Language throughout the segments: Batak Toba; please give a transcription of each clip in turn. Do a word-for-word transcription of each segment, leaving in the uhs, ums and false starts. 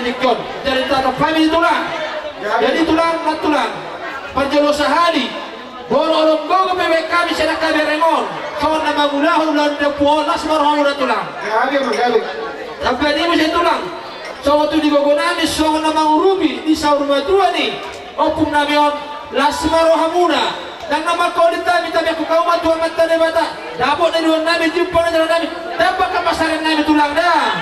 Ingkon, jadi tatap hami di tulang. Jadi tulang, na tulang. Parjolo sahali. Boru holong gogo pe baen hami sian angka bereng on. Songon na mangulahon ulaon di ompu on, las ma rohamuna tulang. Tamba ni muse tulang. Songon tu di gogo nami, songon na mangurupi di saur matua ni ompung nami on, las ma rohamuna. Ndang na mangkolit hami, tapi angkup hamu ma tu Amanta Debata. Dapot na idaon nami, jumpa na jala nami. Tamba angka pasaran nami tulang da.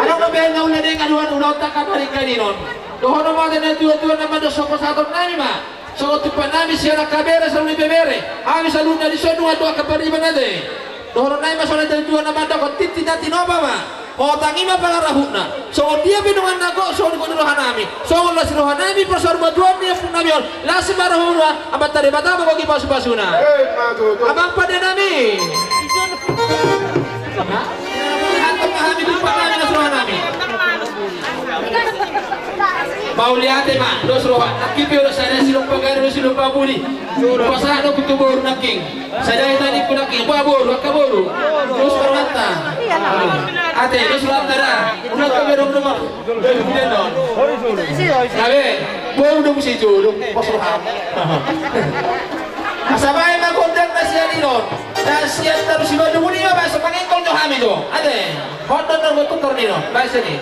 Adong na baen na ula denggan ulaon, ulaonta angka paringganon. Dohonon ma tu na tua-tua na mandok, songon pasahaton nami ma. Songon tumpak nami sian angka bere saluhut ni bebere. Hami saluhutna dison, nunga tu angka pariban ate. Dohonon nami ma songon na tua-tua na mandok, tintin na tinopa ma. Hotang i ma pangarahutna. Songon dia pe dongan na gok, songon i gok ni roha nami. Songon las ni roha nami, parsaur matua ni ompung nami on. Las ma rohamuna, Amanta Debata ma gogo pasupasuna. Amang pande nami. Hantam ma hami tumpak nami, las roha nami. Mauliate ma, dos roha. Nangkin pe do sada silompa garu, silompa pudi. Pasahat do tu boru nangkin. Sada hita ningku nangkin. Ba boru, angka boru. Dos rohanta. Ate, dos rohanta da. Unang tu berong do ma. Gabe, boru do muse jolo. Dos roha. Asa baen ma gondang na sian i do. Na sian Taru Sibandu Buni ma, asa mangingkol jo hami jo. Ate. Hot don don, tukar ni do. Baen sian i.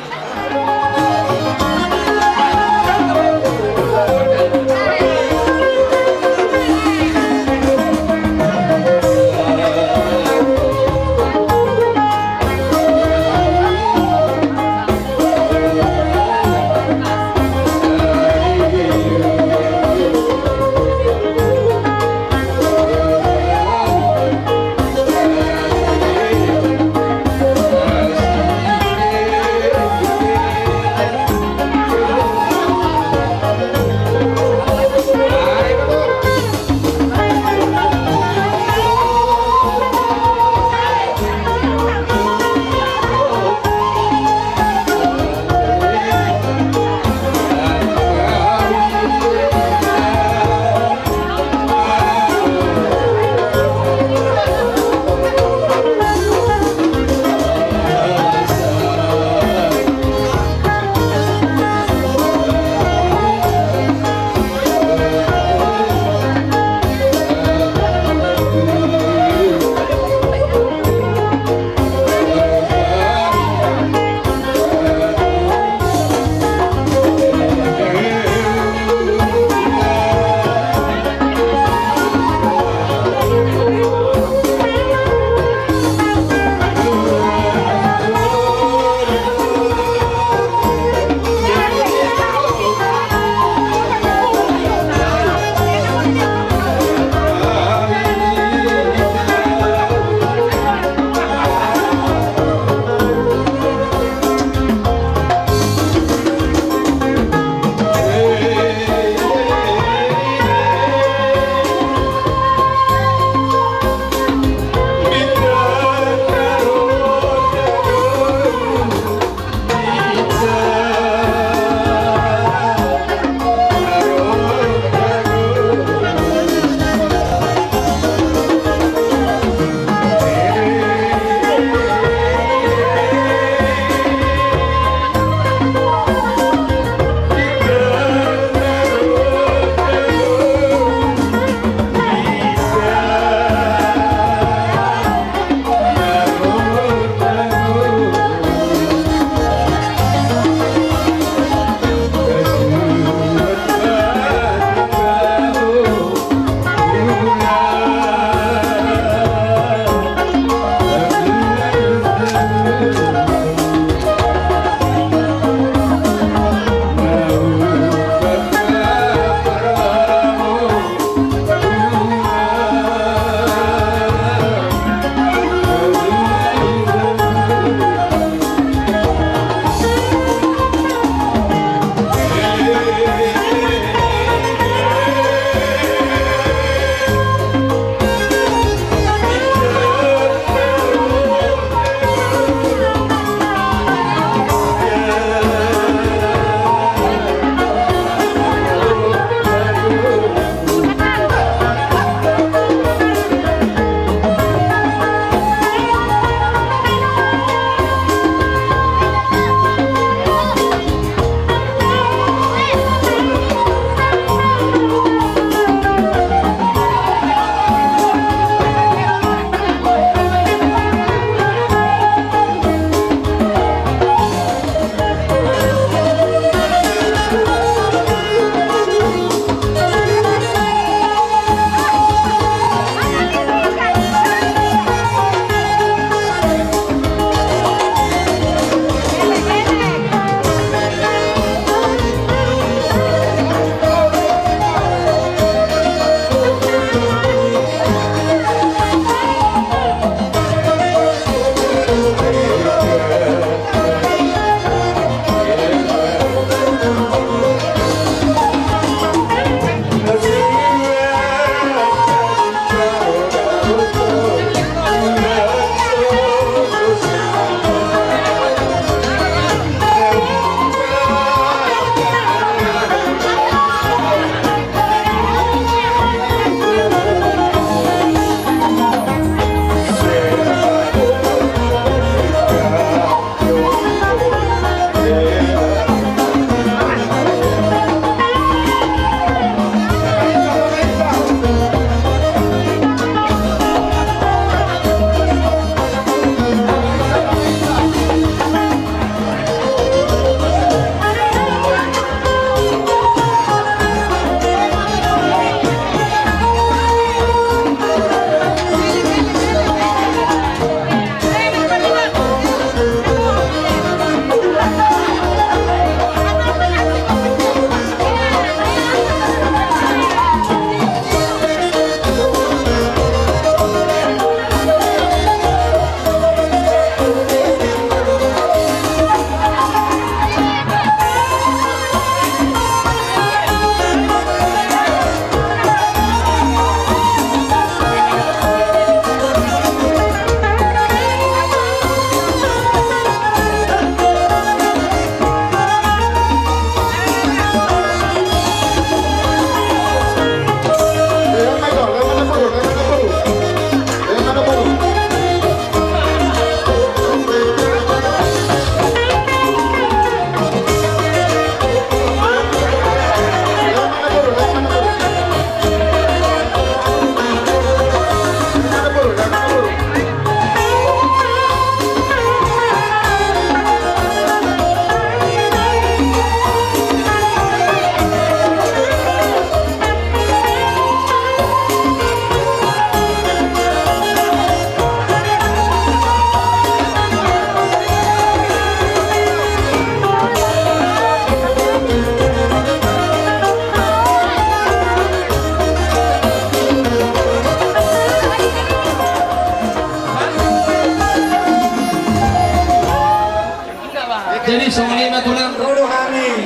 Songon i ma tulang. Ro do hami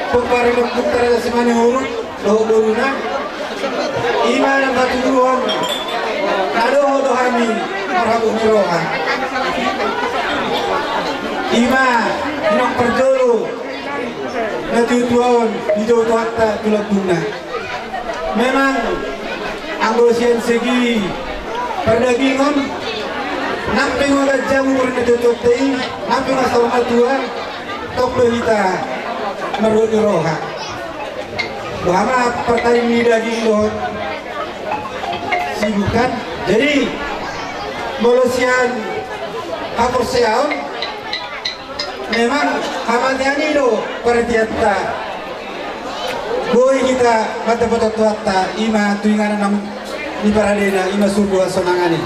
pomparan ni ompunta Raja Simanihuruk dohot boruna. I ma na patuduhon na dohot do hami marhabot ni roha. I ma inong parjolo na tuatua on dijou Tuhanta tu lambungna. Memang anggo sian segi pardagingon, nang pe nga ganjang umur ni natuatuanta i, nang pe nga saur matua, tong do hita marhabot ni roha. Boha ma partaring ni daging dohot sibuk kan. Jadi molo sian haporseaon, memang hamatean i do paratianta. Boi hita mandapothon Tuhanta, i ma tu inganan ni paradena, i ma surgo hasonangan i.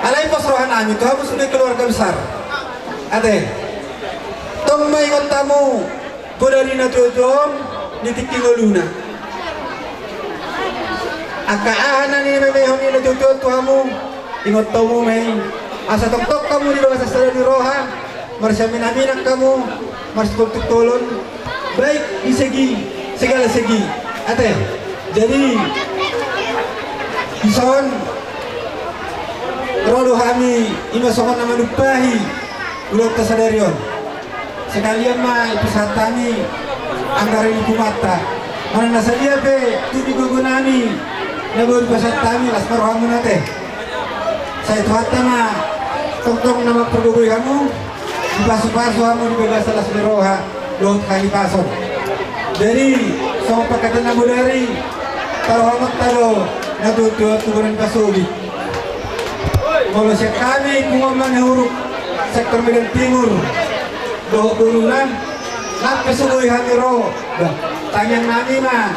Alai pos rohanami tu hamu sude keluarga besar. Ate, tong ma ingot hamu poda ni natuatua on di tingki ngoluna. Angka aha na nimemehon ni natuatua on tu hamu, ingot hamu ma i, asa tongtong hamu di bagasan sada ni roha, marsiaminaminan hamu, marsitoltungtolon, baik di segi, segala segi. Ate, jadi dison ro do hami, i ma songon na manumpahi ulaonta sadari on. Sekalian ma dipasahat hami anggaran ni punganta. Manang na sadia pe tu di gogonami na boi dipasahat hami, las ma rohamuna ate. Sai Tuhanta ma tongtong na mampargogoi hamu, dipasupasu hamu di bagasan las ni roha dohot hahipason. Jadi songon pangkataion na bodari, taruhononta do natuatua tu bona ni pasogit. Molo sian hami Punguan Manihuruk sektor Medan Timur dohot boruna, nang pe so boi hami ro, tangiangnami ma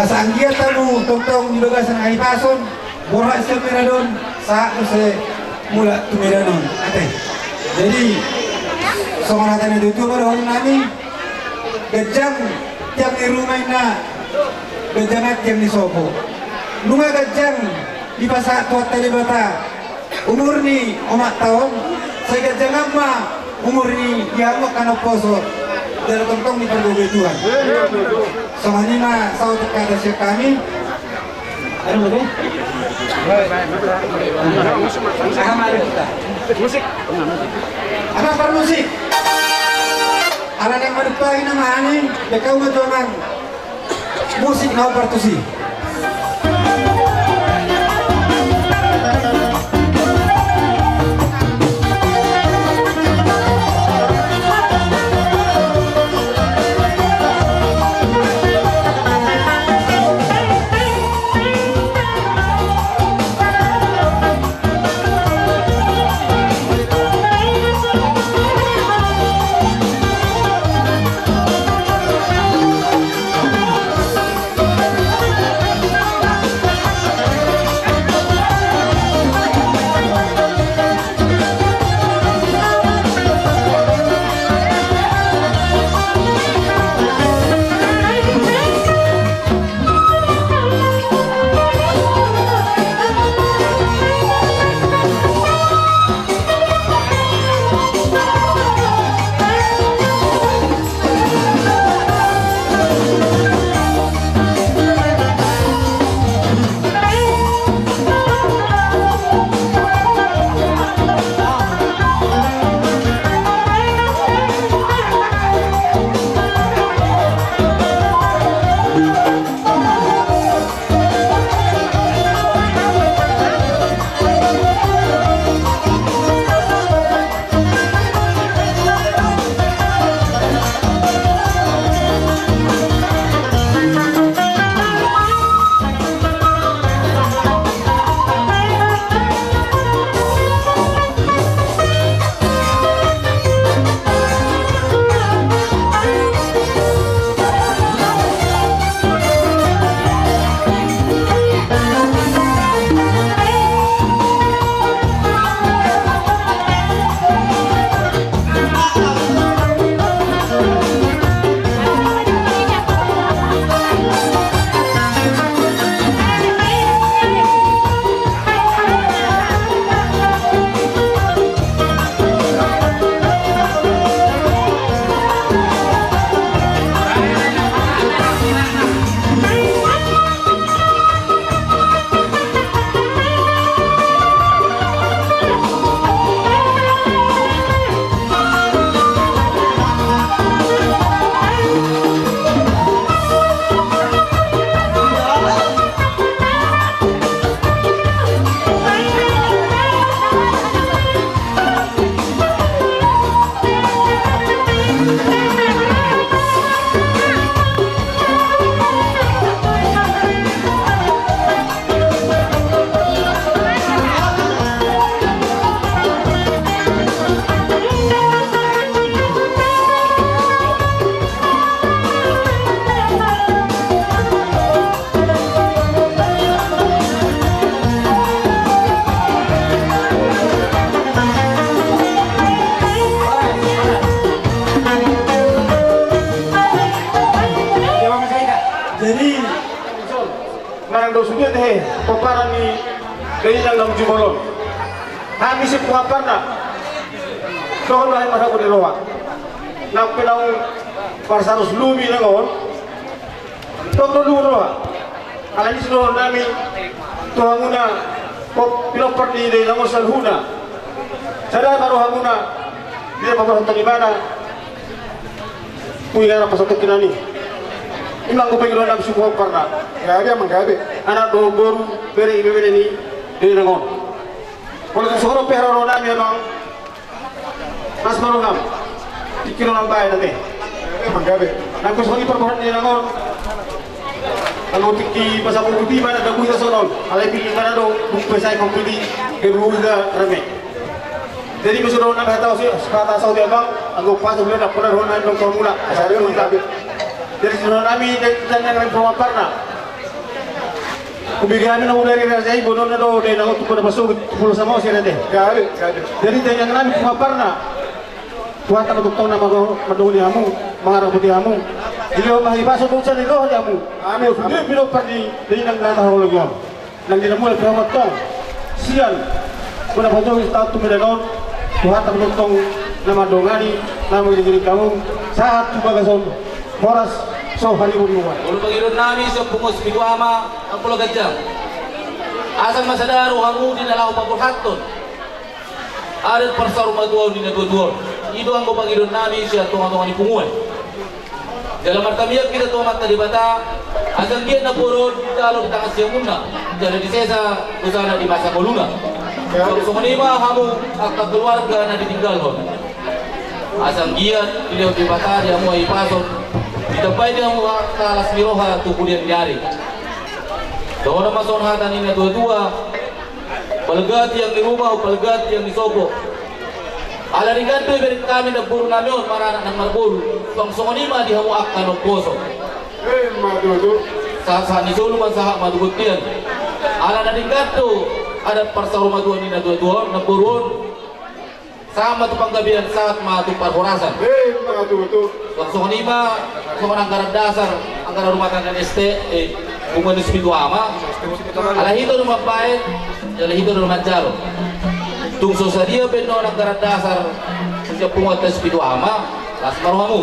asa anggiat hamu tongtong di bagasan hahipason, borhat sian Medan on sahat muse mulak tu Medan on ate. Jadi songon hata ni natuatua ma dohononnami, ganjang tiang ni ruma inna, ganjang tiang ni sopo. Nunga ganjang dipasahat Tuhanta Debata umur ni omanta on, sai ganjangan ma umur ni di hamu angka na umposo, jala tongtong dipargogoi Tuhan. Songon i ma saotik hata sian hami. Anu ma be? Aha ma anu hita? Musik. Aha parmusik? Ala naeng manumpahi nama hami, bekau ma tu amang. Musik na hombar tusi. He, pomparan ni dainang na uju bolon. Hami sian Pungkamparna. Dohot hami marhamu di roha. Nang pe naung parsarus lumi nang on. Tong do luhut roha. Alani i sidohonon nami tu hamuna, pinompar ni dainang on saluhutna. Sada ma rohamuna. Dia paborhathon ibana. Ui, anak pasatongkinan i. Ima anggo pangidoan nami sian Pungkamparna. Gabe, amang, gabe. Anak dohot boru, bere, ibebere ni dainang on. Molo tung songon on pe haroro nami, amang. Las ma roham. Tingki on ambaen ate. Amang, gabe. Nang pe songon i parboruon ni dainang on. Anggo tingki pasampulu tiba na dabu hita songon on. Alai pilih mana do, bung pesai kompiti, kedua hita rame. Jadi, masuda nami hata, hata saut, amang, anggo pas udah dapat rohana dong formula. Jadi, sidohonon nami, jadi, tanya nami Pungkamparna. Kubege hami na udah dari raja i, bodohna do, dainang on tu Kota Pasogit, tu Pulau Samosir ate. Gabe, gabe. Jadi, tanya nami Pungkamparna. Tuhanta ma tongtong na mandongani hamu, mangarapoti hamu. Dilehon ma hahipason dohot sian ni roha di hamu. Amin. Sude pinompar ni dainang na tahaholongi on. Nang di na mulai pe hamu antong sian Kota Pasogit sahat tu Medan on, Tuhanta ma tongtong na mandongani, na mangiringiring hamu sahat tu bagas on, horas so haribu ribu. Molo pangidoan nami sian punguan Sipitu Ama, Ampolo Ganjang. Asa ma sada rohamu di na laho paborhathon adat parsarumatuaon ni natuatua on. I do anggo pangidoan nami sian tongatonga ni punguan. Jala martamiang hita tu Amanta Debata, asa anggiat na boru on dijalo di tangan siamunna, jala disesa dosana di masa ngoluna. Songon i ma hamu angka keluarga na ditinggalhon. Asa anggiat dilehon Debata di hamu hahipason, ditambai di hamu angka las ni roha tu hurian ni ari. Dohonon ma songon hata ni natuatua, balga tiang ni ruma, balga tiang ni sopo. Ala denggan do ibereng hami namboru nami on maranak nang marboru, suang songon i ma di hamu angka na umposo. Ima tutu. Sahat sahat ni solu mansahat ma tu bontean. Ala na denggan do adat parsarumatuaon ni natuatua on, namboru on. Sahat ma tu panggabean, sahat ma tu parhorasan. Ima tutu. Suang songon i ma, songon anggaran dasar, anggaran rumah tangga ni S T, eh, punguan Sipitu Ama. Ala hita do mambaen, jala hita do manjalo. Tung so sadia pe on anggaran dasar sian punguanta Sipitu Ama, las ma rohamu.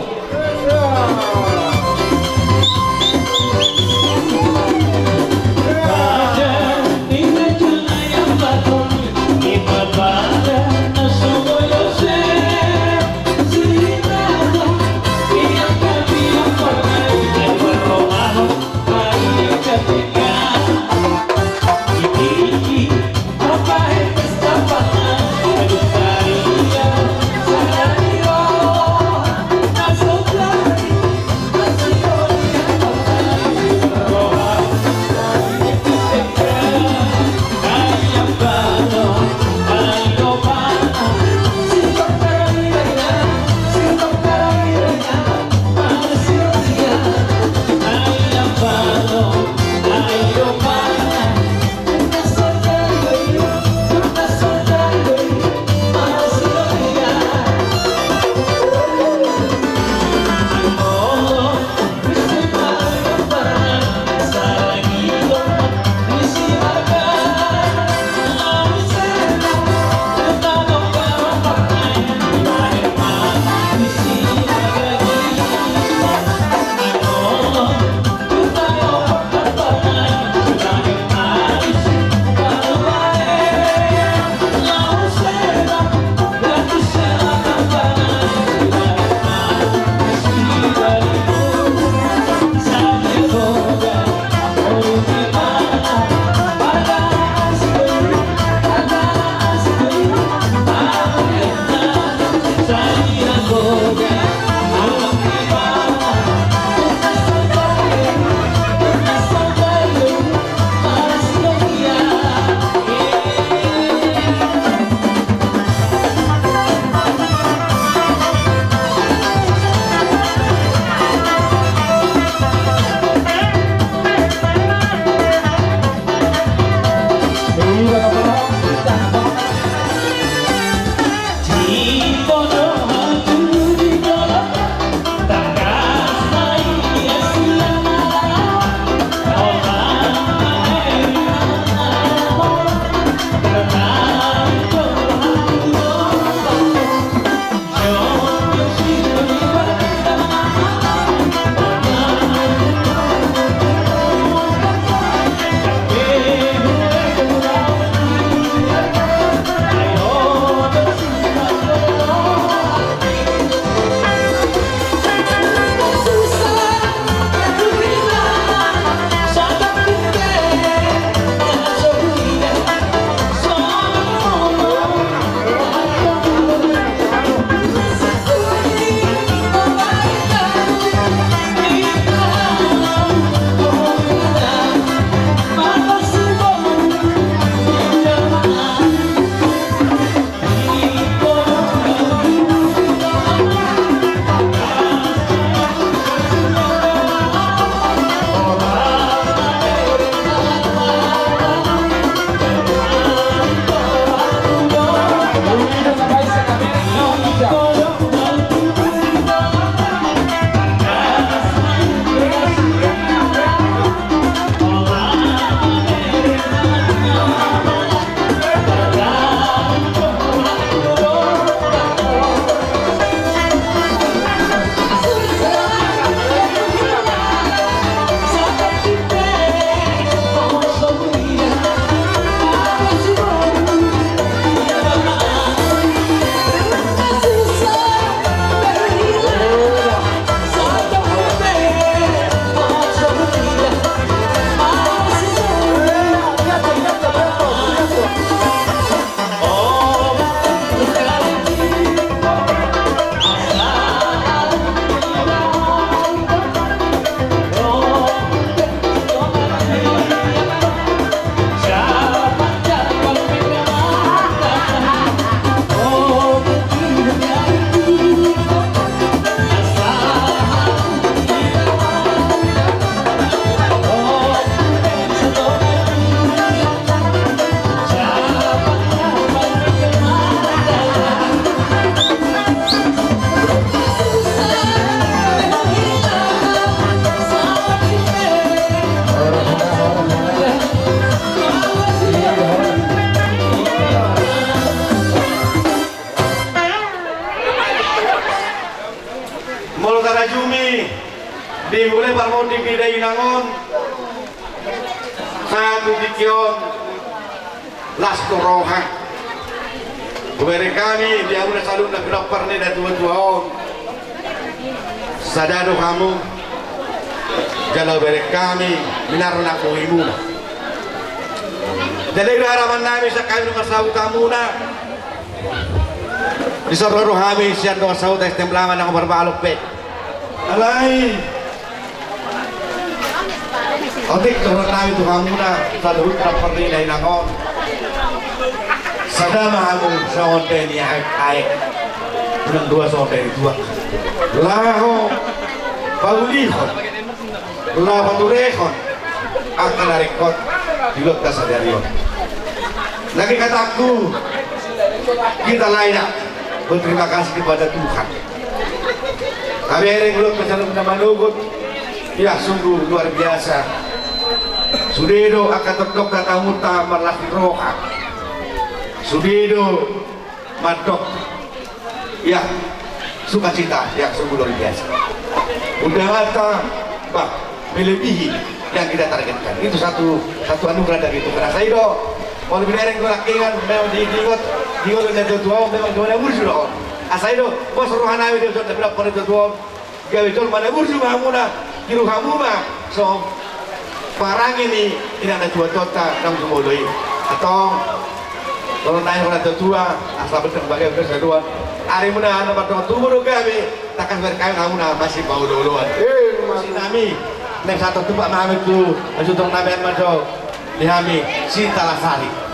Di mulai parmonding ni dainang on sahat tu tingki on, las do roha. Hubereng hami di hamuna saluhutna pinompar ni natuatua on, sada do hamu, jala hubereng hami minarna bohimuna. Jala i do harapan nami sian hami dongan sahutamuna. Dison ro do hami sian dongan sahuta S T M Lama nang parbalok pe. Alai otik do dohonon nami tu hamuna saluhutna pinompar ni dainang on. Sada ma hamu songon dae ni aek-aek, unang dua songon dae ni tuak, laho paulihon, laho paturehon angka na ringkot di ulaonta sadari on. Lagi kataku, kita layak berterima kasih kepada Tuhan. Tabereng ulaonta sadari on na manogot, ya, sungguh luar biasa. Sude do angka tondong hatamu ta marlas ni roha. Sude do mandok, ya, sukacita yang sungguh luar biasa. Undanganta, bah, melebihi yang kita targetkan. Itu satu, satu anugerah dari Tuhan. Asa i do, molo binereng tu nangkiningan, memang di, diingot, diingot oleh natuatua on, memang di mana burju do on. Asa i do, pos roha nami di, di, di, di, di, di, di, gabe jolma na burju ma hamuna, tiru hamu ma so parange ni inang na tuatua ta naung jumolo i. Antong, tolong nai hona tuatua, asa benteng bagai benteng saduan. Ari muna na mardongan tubu do gabe, tangkas berkain hamuna masipaolooloan. Eh, sinami, nem satu tupak ma hami tu, masutong nami ma jo. Di hami Sinta Lasari.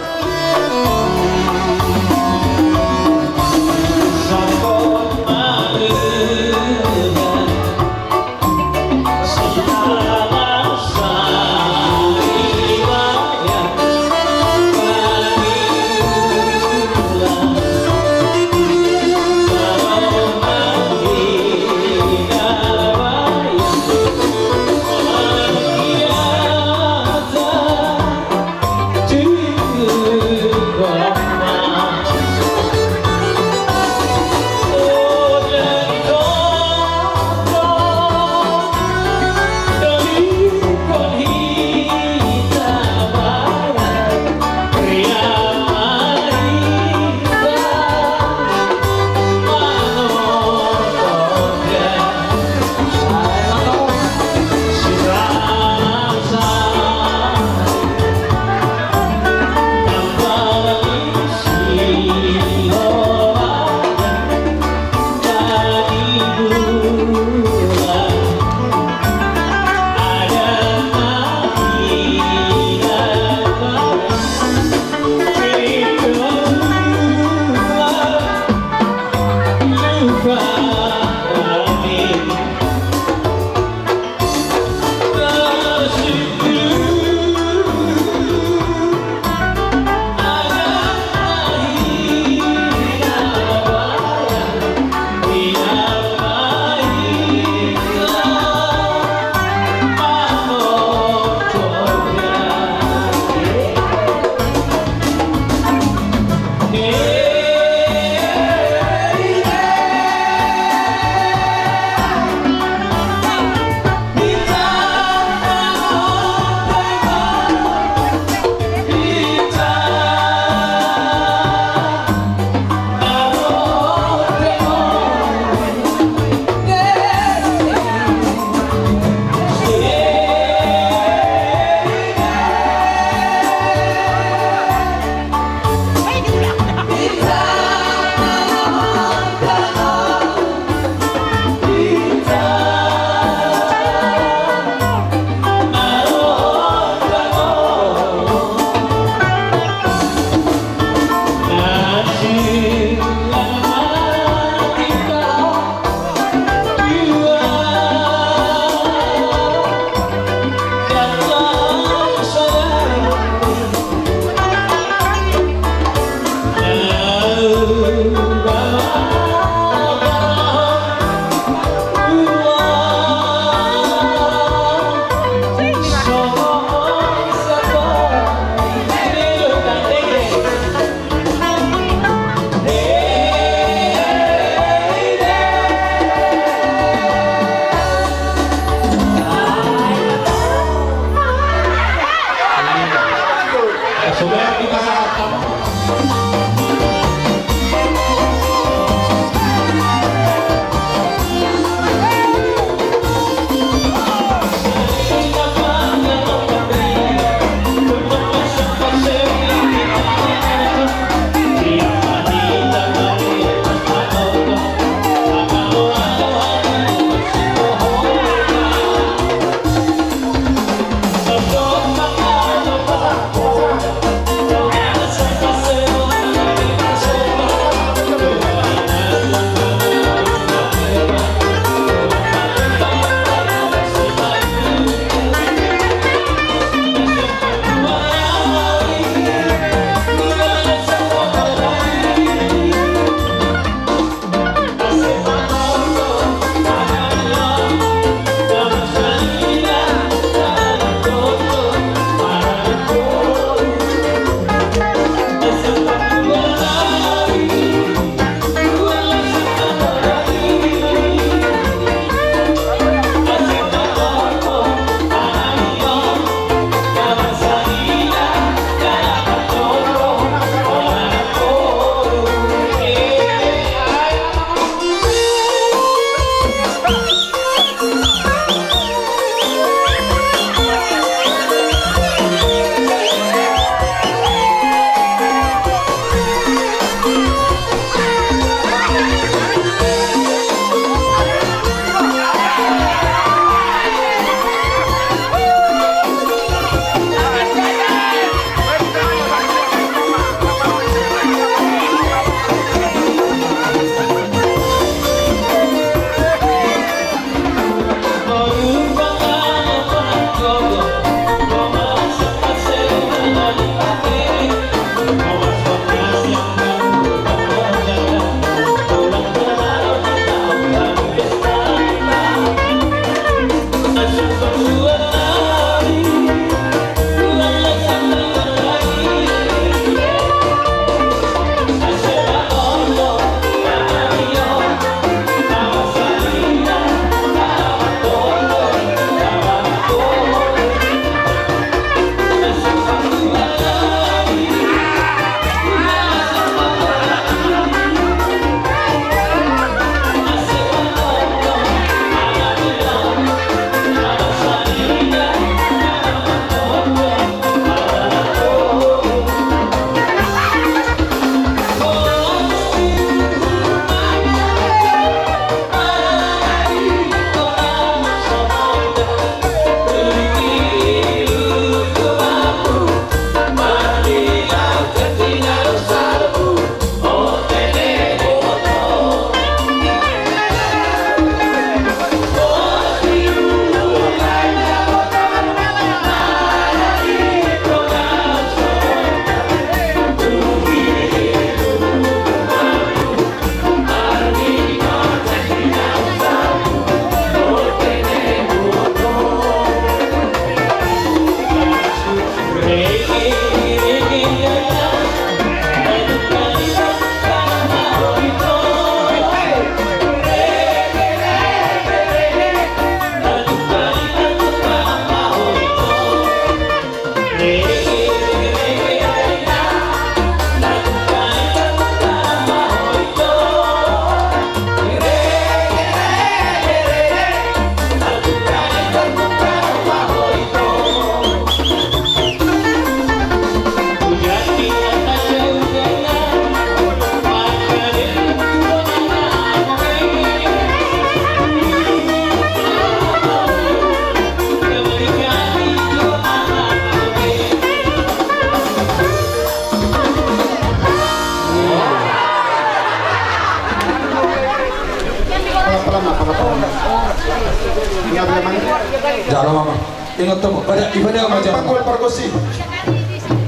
Jalo, Amang. Ingot hamu, pada, ipada, Amang, jalo. Panggul pargonsi.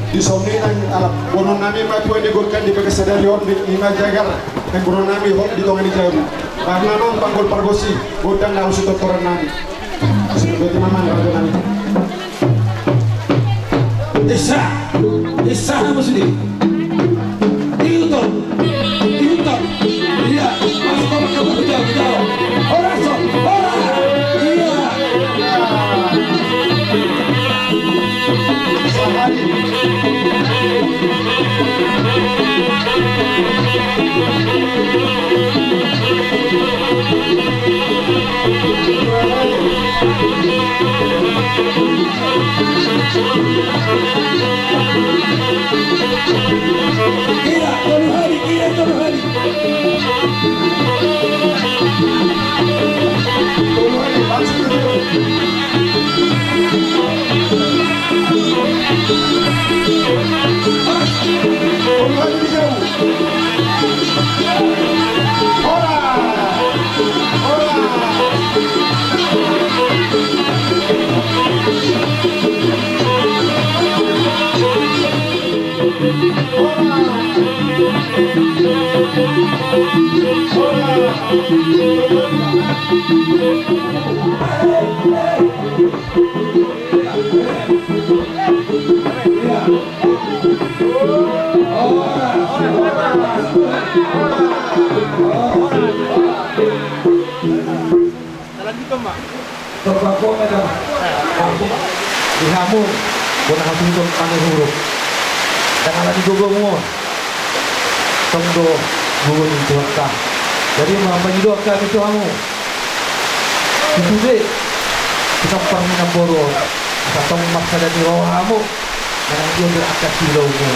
Di son i nang ala boru nami ma tuan di Gorkan di bagas sadari on, di ima jagar nang boru nami hot di tonga ni jabu. Karna nang panggul pargonsi, godang na usu totoran nami. Sudah berarti mamang raja nami. Isa, isa hamu sini. Ihuthon, ihuthon. Ia, masuk ke, masuk ke, masuk ke. Ora, so, ora. Ia. Kira, tolu hali, kira, tolu hali. Tolu hali, maksud itu. Tolu hali dijau. Horas! Horas! Horas! Horas! Torbago ma da. Aku di hamu bona hasuhuton mangihuruk. Dang ala ni gogomu on. Tong do gogo ni Tuhanta. Jadi ma pangidoan hami tu hamu. Tutu be, tu parmina boru on, asa tong marsada ni roha hamu, manang dia be angka silaomu.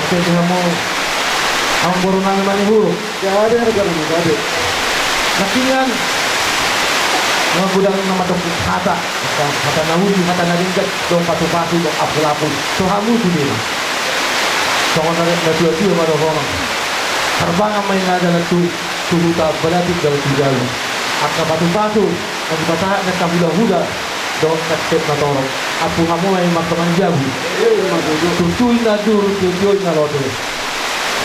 Oke, tu hamu, hamu boru nami mangihuruk. Ya, ada, ada, ada, ada. Nangkiningan, nunga godang na mandok hata, hata, hata na uli, hata na denggan, dohot pasupasu, dohot apulapul. Tu hamu tu dia. Songon na, na tuatua ma dohonon. Tarbangan ma i na dalan tu tu huta, balatik dalan tu jabu. Angka pasupasu na dipasahat ni angka hulahula dohot ni angka na torop, ampu hamu ma i martonga ni jabu. Tutu i na duru, tutu i na lote.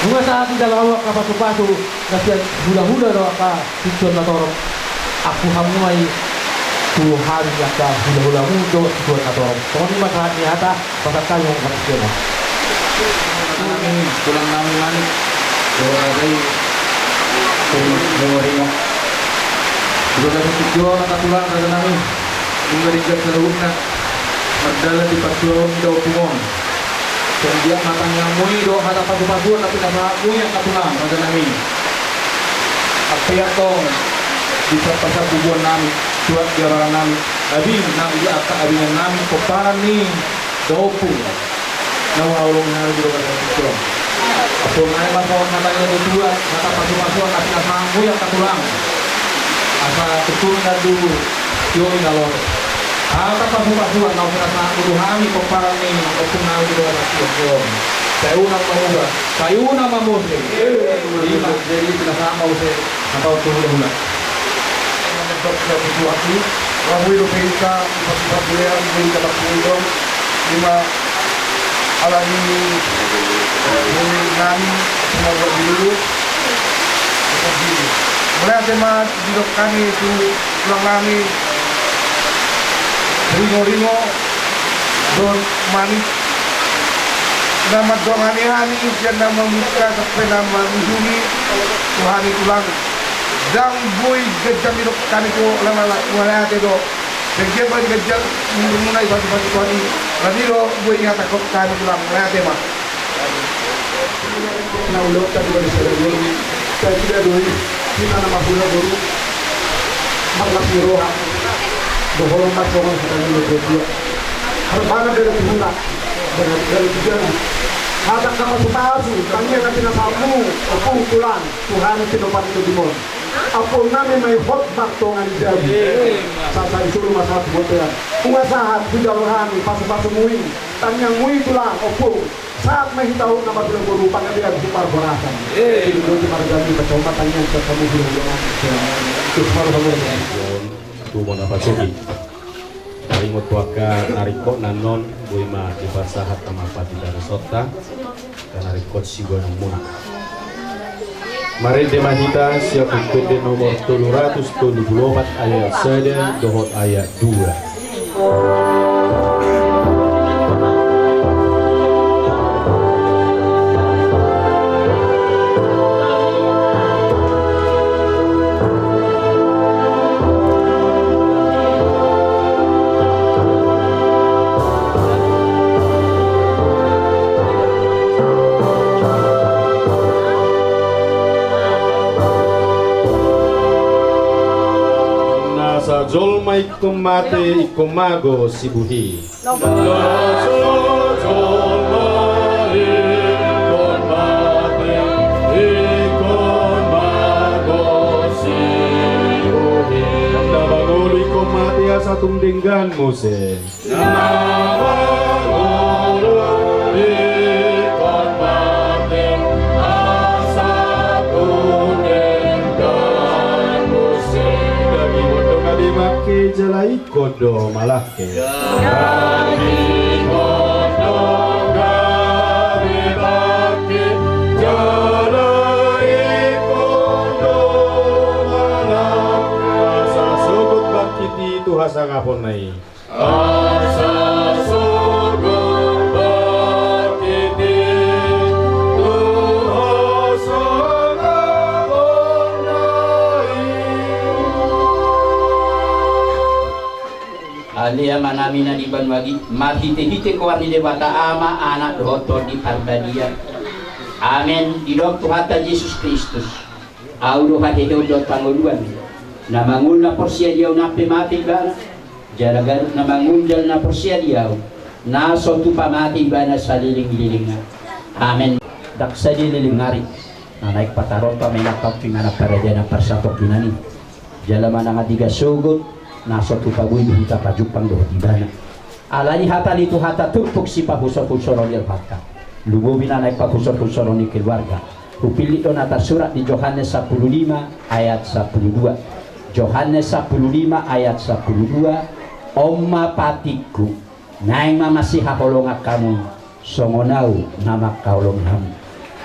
Nunga sahat di jala hamu angka pasupasu na sian hulahula dohot angka sintuan na torop, ampu hamu ma i tu hami angka hulahulamu dohot sintuan na torop. Songon i ma sahat ni hata. Pasahat hami ma. Tulang nami Manik, dohot raja i, Ringo, Ringo. Di bagasan tingki on angka tulang raja nami, nunga denggan saluhutna mardalan di partuaon ni da ompung on. Songon dia ma tangiangmu i dohot hata pasupasuon na pinasahatmu i angka tulang raja nami. Ampe antong di pasahat bubuan nami, surat di abaran nami, abing nang di angka abingan nami pomparan ni da ompung. Na huhaholongi hami di bagasan tingki on. Ampunami ma songon hata ni natuatua, hata pasupasuon na pinasahatmu i angka tulang. Asa tutu na duru, tutu i na lote. Hata pasupasuon na pinasahatmu tu hami pomparan ni ompung nami di bagasan tingki on. Sai unang mamuba, sai unang mamose. Ima, jadi pinasahat ma muse. Atau tu hulahula. Untuk satu waktu, rambu itu perintah, sifat-sifat beliau, beli kata pengundang, lima alami, beli nami, semua buat dulu. Seperti itu. Mulai tema di kami itu, tulang nami, Ringo-ringo, dohot Manik. Na mandongani hami, sian na mamungka, sampe na manguhumi, tu hami tulang. Ndang boi ganjang didok hami tu lala, mauliate do. Ganjang boi ganjang umurmuna i pasupasu Tuhan i. Alani do boi ingathon hami tulang, mauliate ma. Na ulaon tadi bari sadari on. Tadi da doi, hita na marhula boru. Marlas ni roha. Dohonon ma songon hata ni natuatua. Harbangan dari tuhuna. Dari, dari tujuan. Hata angka pasupasu, tangiang na pinasahatmu, ompung tulang, Tuhan pinompar ni tondimon. Ampuonnami ma i hot martonga ni jabu. Sahat-sahat i solu ma sahat tu bontean. Nunga sahat hujalo hami pasupasumu i. Tangiangmu i tulang, ompung. Sahat ma hita on na marhula boru, panggabean tu parhorasan. Jadi dohot margami pacamat tangiang sahat hamu hulahula nami. Tuhan na pasoki. Taringot tu angka na ringkot na annon, boi ma dipasahat ma patik na sonta. Angka na ringkot siboanonmuna. Marende ma hita sian Buku Ende nomor tolu ratus tolu pulu opat ayat sada dohot ayat dua. Nasa jolma ingkon mate, ingkon mago sibuhi. Nasa jolma ingkon mate, ingkon mago sibuhi. Na mangolu ingkon mate asa tung denggan muse. Na mangolu ingkon mate asa tung denggan muse. Gabe ingkon do gabe mangke jala ingkon do malangke. Gabe ingkon do gabe mangke jala ingkon do malangke. Asa sogot bangkit i tu hasangaponna i. Asa sogot bangkit i tu hasangaponna i. Ale Amanami na di banua i, marhitehite goar ni Debata Ama, Anak dohot Tondi Parbadia. Amen. Didok Tuhanta Jesus Kristus, Ahu do haheheon dohot hangoluan. Na mangolu na porsea di Ahu nang pe mate ibana. Jala ganup na mangolu jala na porsea di Ahu, na so tupa mate ibana saleleng ni lelengna. Amen. Ndang sadia leleng ari na naeng pataronta ma inanta on tu inganan parajaan parsatongkinan i. Jala manang andigan sogot na so tupa boi do hita pajumpang dohot ibana. Alani hata ni Tuhanta turpuk sipahusorhusoron ni rohanta, lumobi na naeng pahusorhusoron ni keluarga. Hupillit do na tarsurat di Johannes sampulu lima ayat sampulu dua. Johannes sampulu lima ayat sampulu dua. On ma patikku, naeng ma masihaholongan hamu, songon Ahu na mangkaholongi hamu.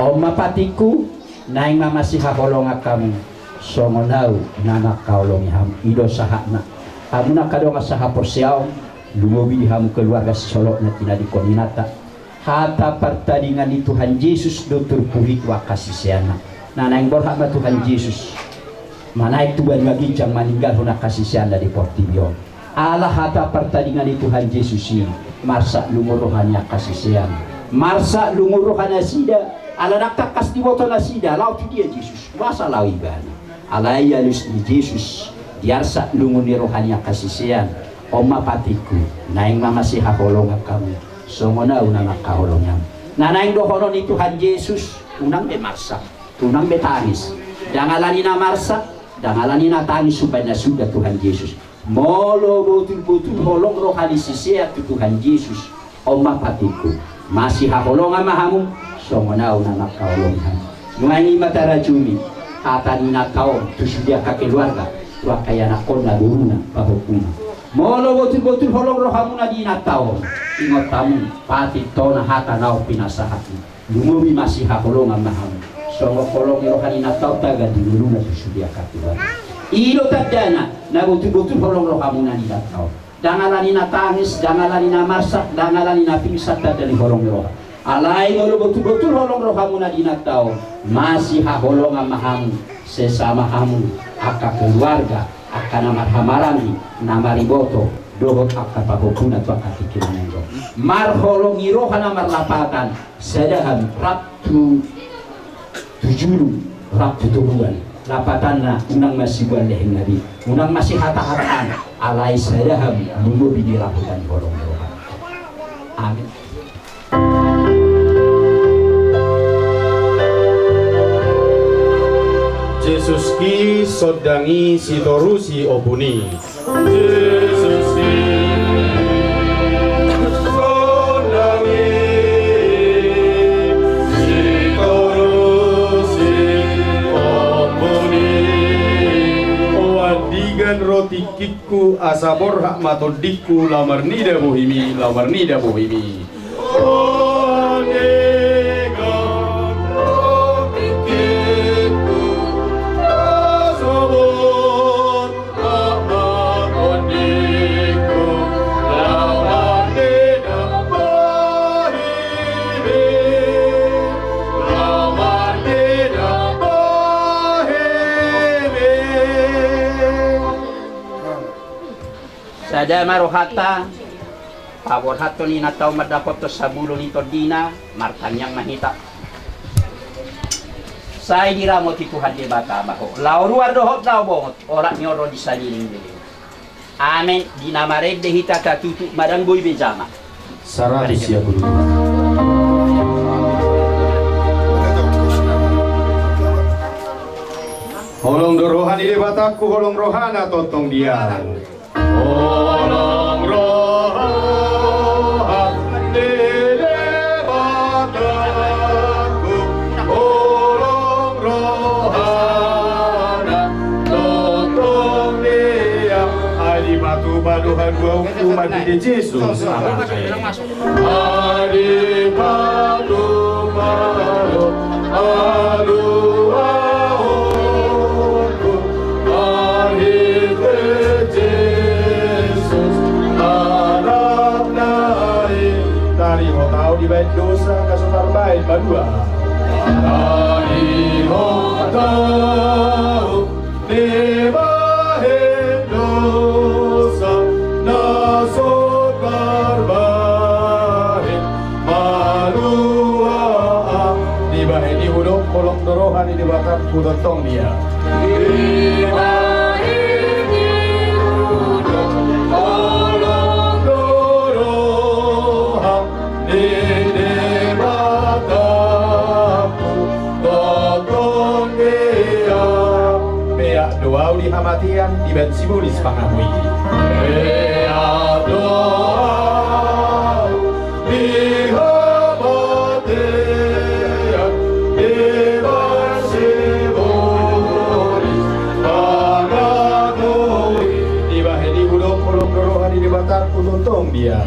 On ma patikku, naeng ma masihaholongan hamu, songon Ahu na mangkaholongi hamu. I do sahatna. Hamu na angka dongan sahaporseaon, lumobi di hamu keluarga sisolotna tinadingkon inanta. Hata partadingan ni Tuhan Jesus do turpuk i tu angka siseanna. Na naeng borhat ma Tuhan Jesus manaek tu banua ginjang maninggalhon angka siseanna di portibi on. Ala hata partadingan ni Tuhan Jesus i, marsak lungun roha ni angka sisean. Marsak lungun roha nasida, ala ndang tangkas diboto nasida laho tu dia Jesus. Boasa laho ibana? Alai alus ni Jesus diarsak lungun ni roha ni angka sisean. On ma patikku, naeng ma masihaholongan hamu, songon Ahu na mangkaholongi hamu. Na naeng dohonon ni Tuhan Jesus, unang be marsak, unang be tangis. Ndang alani na marsak, ndang alani na tangis umbahen na suda Tuhan Jesus. Molo botulbotul holong roha ni sisean tu Tuhan Jesus, on ma patikku, masihaholongan ma hamu, songon Ahu na mangkaholongi hamu. Nuaeng i ma tarajumi hata ni inanta on tu sude angka keluarga, tu angka ianakkonna, boruna, pahompuna. Molo botulbotul holong rohamuna di inanta on, ingot hamu, patik tona hata na on pinasahat i. Lumobi masihaholongan ma hamu, songon holong ni roha ni inanta on tagan di ngoluna tu sude angka keluarga. I do tandana na botulbotul holong rohamuna di inanta on. Ndang alani na tangis, ndang alani na marsak, ndang alani na pingsan tanda ni holong ni roha. Alai molo botulbotul holong rohamuna di inanta on, masihaholongan ma hamu, sesama hamu, angka keluarga, angka na marhahamaranggi, na mariboto, dohot angka pahompuna tu angka tingki na naeng ro. Marholong ni roha na marlapatan, sada hamu rap tu, tu julu, rap tu toruan. Lapatanna unang masiboan leheng na be, unang masihatahataan, alai sada hamu lumobi di raputan holong ni roha. Amin. Jesus Kristus, sondangi sitorusi ompuni. Jesus Kristus, sondangi sitorusi ompuni. Tingkingku asa borhat ma tondingku, laho marnida bohimi, laho marnida bohimi. Sada ma rohanta, paborhathon inanta on mandapothon sabulu ni tondina, martangiang ma hita. Sai diramoti Tuhan Debata ma ho, laho ruar dohot laho bongot, olat ni on ro di saleleng leleng. Amen. Di na marende hita tatutu, ma ndang boi be jama. Saratus sia pulu. Holong do roha ni Debatangku, holong rohana tongtong dia. Holong roha ni Debatangku, holong rohana tongtong dia. Ai dipatupa do haluaonku mandele Jesus. Ai dipatupa do haluaonku marhite Jesus, Anakna i. Taringot ahu dibahen dosa na so tarbahen, madua. Taringot ahu dibahen dosa na so tarbahen, malua ahu. Dibahen i hudok, holong do roha ni Debatangku tongtong dia. Dibahen i hudok, holong do roha ni Debatangku tongtong dia. Peak do ahu di hamatean, dibahen sibolis pangago i. Peak do ahu di hamatean, dibahen sibolis pangago i. Dibahen i hudok, holong do roha ni Debatangku tongtong dia.